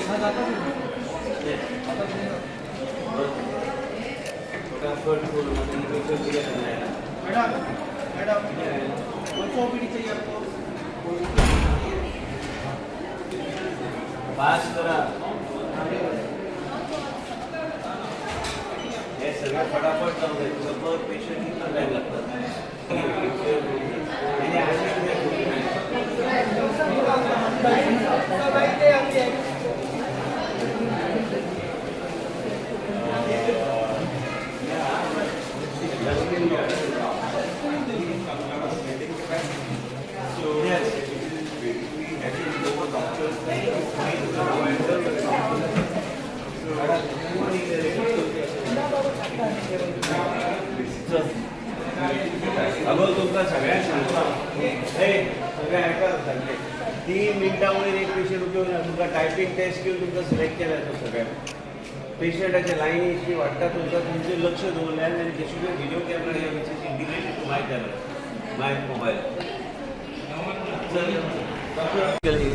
फटाफट करून पेशंट कितें करना. मॅडम, मॅडम, कौन सा ओपीडी चाहिए आपको? पास करा. हे सगळं फटाफट जाऊ दे. तुका पर पेशंट कितलो टायम लागतात आणि अशें कितें? Yes. अगो, तुमकां सगळ्यांक सांगता, हे सगळे आयका, सांगले 3 मिनटां वयर एक पेशंट उपयोग ना. तुमकां टायपींग टेस्ट घेवन तुमकां सिलेक्ट केला. तो सगळ्या पेशंटाचे लायनी इतली वाडटा, तुमकां तुमचें लक्ष दवरलें आनी there should be video camera here which is integrated to my camera, my mobile.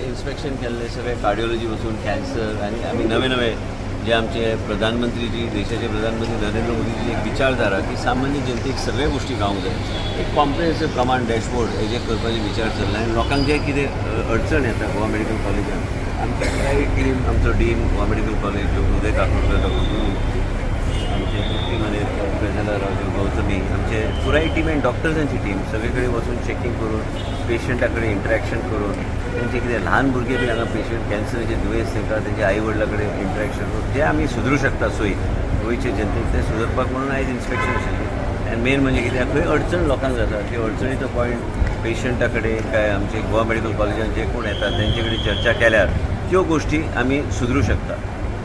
Inspection केल्लें सगळें, कार्डिओलॉजी पासून कॅन्सर आनी आमी नवे नवे जे आमचे प्रधानमंत्रीजी, देशाचे प्रधानमंत्री नरेंद्र मोदीजी एक विचारधारा की सामान्य जनतेक सगळे गोश्टी गावंक जाय, एक कॉम्प्रिहेन्सीव प्रमाण डॅशबोर्ड हेजेर करपाचे विचार चल्ला. आनी लोकांक जे कितें अडचण येता गोवा मेडिकल कॉलेजान, आमची पुराय टीम, आमचो dean Goa medical college doctor Uday Kakodkar, doctor Guru, आमचे तृप्ती मनेर, प्रजला राजू गौतमी, आमचे पुराय टीम आनी डॉक्टर्सांची टीम सगळे कडेन वचून चॅकींग करून, पेशंटा कडेन इंटरेक्शन करून, तेंचे कितें ल्हान भुरगे बी हांगा पेशंट कॅन्सराचे दुयेंस तांकां तेंच्या आई वडिलां कडेन इंटरेक्शन करून जे आमी सुदरूं शकता सोयी गोंयचे जनतेक, ते सुदरपाक म्हणून आयज इन्स्पेक्शन आशिल्लें. आनी मेन म्हणजे कितें, खंय अडचण लोकांक जाता ती अडचणीचो पॉयंट पेशंटा कडेन काय आमचे गोवा मेडिकल कॉलेजान जे कोण येतात तेंचे कडेन चर्चा केल्यार त्यो गोश्टी आमी सुदरूं शकता.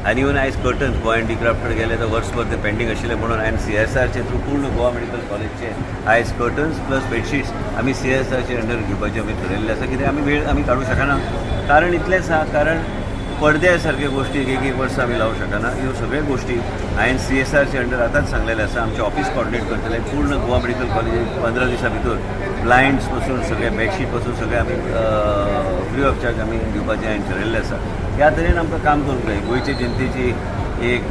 आनी इवन आयज कर्टन्स गोवा हँडीक्राफ्ट गेले तर वर्सभर ते पेंडींग आशिल्ले म्हणून हांवें सीएसआरचे थ्रू पूर्ण गोवा मेडिकल कॉलेजचे आयज कर्टन्स प्लस बेडशीट्स आमी सीएसआरचे अंडर घेवपाचे आमी थरयल्लें आसा. कित्याक आमी वेळ आमी काडूं शकना. कारण इतलेंच आहा, कारण पडद्या सारक्यो गोश्टी एक एक वर्स आमी लावूं शकना. ह्यो सगळ्यो गोश्टी हांवें सीएसआरचे अंडर आतांच सांगलेलें आसा. आमचे ऑफिस कॉर्डिनेट करतले. पूर्ण गोवा मेडिकल कॉलेजीत 15 दिसां भितर ब्लायंड्स पासून सगळे, बेडशीट पासून सगळे आमी फ्री ऑफ चार्ज आमी दिवपाचें हांवें ठरयल्लें आसा. ह्या तरेन आमकां काम करूंक जाय. गोंयचे जनतेची एक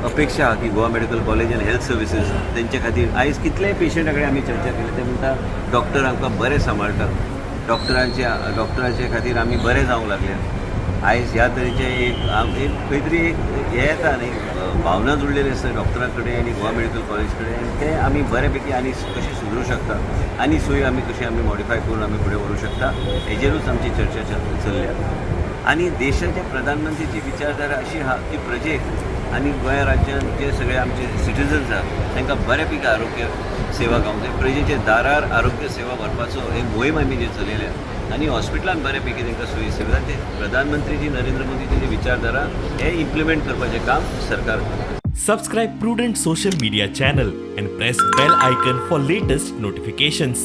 अपेक्षा आहा की गोवा मेडिकल कॉलेज आनी हेल्थ सर्विसीस तेंचे खातीर आयज कितलेय पेशंटा कडेन आमी चर्चा केली, ते म्हणटा डॉक्टर आमकां बरें सांबाळटा, डॉक्टरांचे खातीर आमी बरें जावंक लागले. आयज ह्या तरेचे एक एक खंय तरी एक हें येता न्ही, भावना जुडलेली आसता डॉक्टरां कडेन आनी गोवा मेडिकल कॉलेज कडेन आनी तें आमी बऱ्या पैकी आनी कशें सुदरूं शकता आनी सोय आमी कशी आमी मॉडिफाय करून आमी फुडें व्हरूं शकता, हेजेरूच आमची चर्चा चल्ल्या. आनी देशाचे प्रधानमंत्रीची विचारधारा अशी आहा की प्रजेक आनी गोंया राज्यांत जे सगळे आमचे सिटीजन्स आहा तांकां बऱ्या पैकी आरोग्य सेवा गावंक जाय. प्रजेच्या दारार आरोग्य सेवा व्हरपाचो एक मोहीम आमी जी चलयल्या आनी हॉस्पिटलान बऱ्या पैकी तांकां सोयी सुविधा, ते प्रधानमंत्रीजी नरेंद्र मोदीची जी विचारधारा हे इम्प्लिमेंट करपाचें काम सरकार करता. Subscribe Prudent Social Media channel and press bell icon for latest notifications.